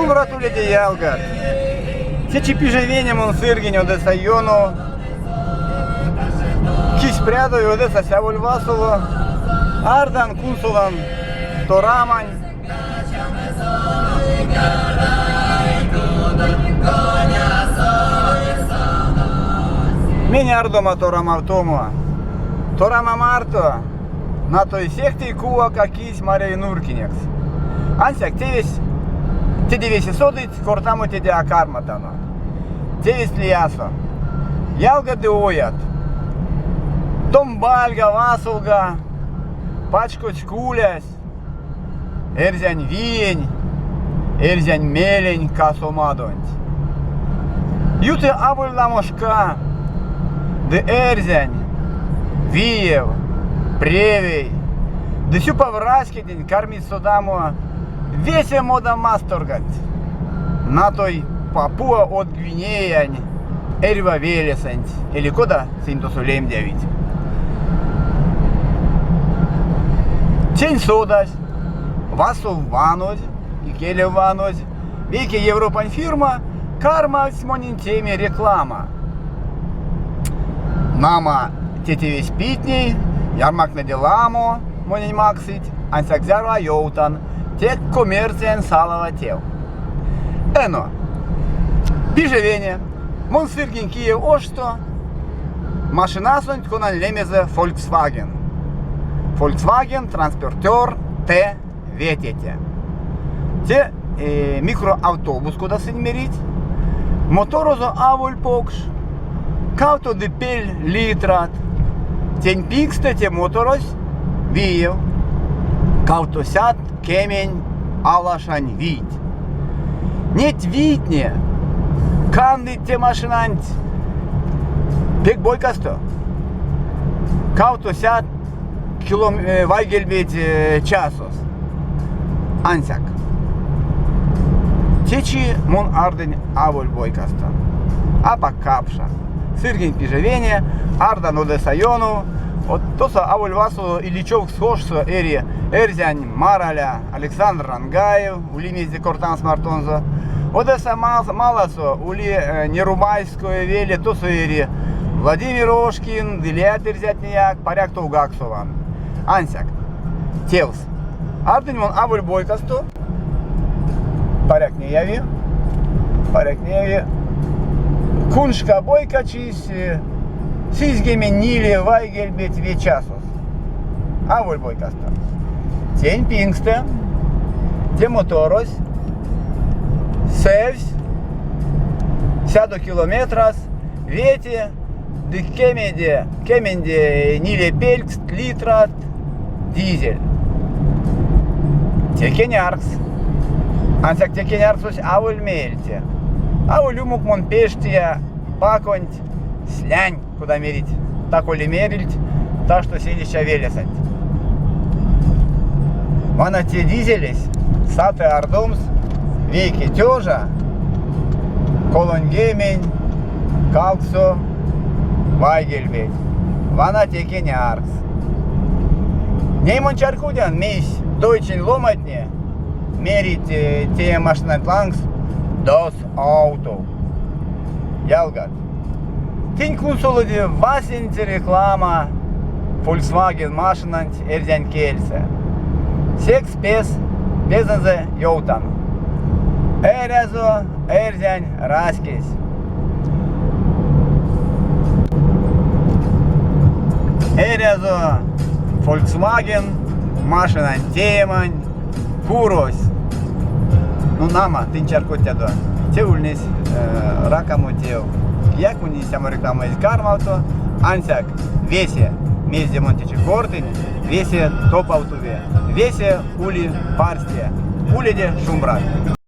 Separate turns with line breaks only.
Шумбрат уледе, ялгат! Течи пиже вене мон сыргинь Одесса ёнов. Кись прядови Одессась аволь васоло. Ардан, кунсолан Торамань. Мень ардома Торамавтомо. Торама марто натой сехте кувака кись маряви нурькинекс. Ансяк тевесь теде весе содыть, кортамо теде а карматано. Тевесь лиясо. Ялга ды оят. Томбальга, васолга, пачкодсь кулясь, эрзянь виень, эрзянь мелень касомадонть. Юты аволь ламо шка, ды эрзянь, виев, превей, ды сюпав раськетнень кармить содамо весе модамасторганть, натой Папуа од Гвинеянь эрьва велесэнть, эли кода сынь тосо лемдявить. Тень содазь, васов ванозь, икелев ванозь, вейке Европань фирма кармавтсь монень теме реклама. Нама, те тевесь питней, ярмактнеде ламо монень максыть, ансяк зяро а ёвтан, те коммерциянь салава тев. Эно, пиже вене, мон сыргинь Киев ошсто, машинасонть, конань лемезэ Volkswagen. Volkswagen Transporter Т ветете. Те микроавтобус, кода сынь мерить. Моторозо аволь покш, кавто ды пель литрат. Тень пингстэ те моторось виев, кавтосядт кемень алашань вийть. Неть вийтне кандыть те машинанть пек бойкасто. Кавтосядт вайгельбеть часос. Ансяк. Течи мон ардынь аволь бойкасто. Апак капша. Сыргинь пижевене, ардан Одесса ёнов. Вот тосо аволь васоло Ильичёвкс ошсо эри эрзянь Мараля Александр Рангаев, ули мезде кортамс мартонзо. Одесса маласо ули Нерубайское веле, тосо эри Владимир Ошкин, ды лият эрзятнеяк, паряк товгак сован. Ансяк тевс. Ардынь мон аволь бойкасто, паряк неяви, паряк неяви. Куншка бойка чись, сизьгемень ниле вайгельбеть ве часос. Аволь бойкасто. Тень пингстэ те моторось сэвсь сядо километрас вете ды кемеде, кеменде ниле пелькст литрат дизель. Те кеняркс. Ансяк те кенярксось аволь меельце. Аволь умок мон пештия баконть слянь, кода мерить, так оли мерильть, ташто селища велесэнть. Вана те дизелесь саты ардомс вейке тёжа 38 вайгельбеть. Вана те кеняркс. Ней мон чарькодян, мейсь дойчень ломатне мерить те машинанть лангс Das Auto. Ялгат, тынь кунсолыде васенце реклама Volkswagen машинанть эрзянь кельсэ. Секс пес пезэнзэ ёвтан. Эрязо эрзянь раськесь. Эрязо Volkswagen машинань теемань курось. Ну, нама, тынь чарькодтядо. Те ульнесь ракамо тев. Кияк монь истямо реклама эзь кармавто, ансяк весе, мезде мон течи кортынь, весе топавтуве, весе ули парсте. Уледе шумбрат!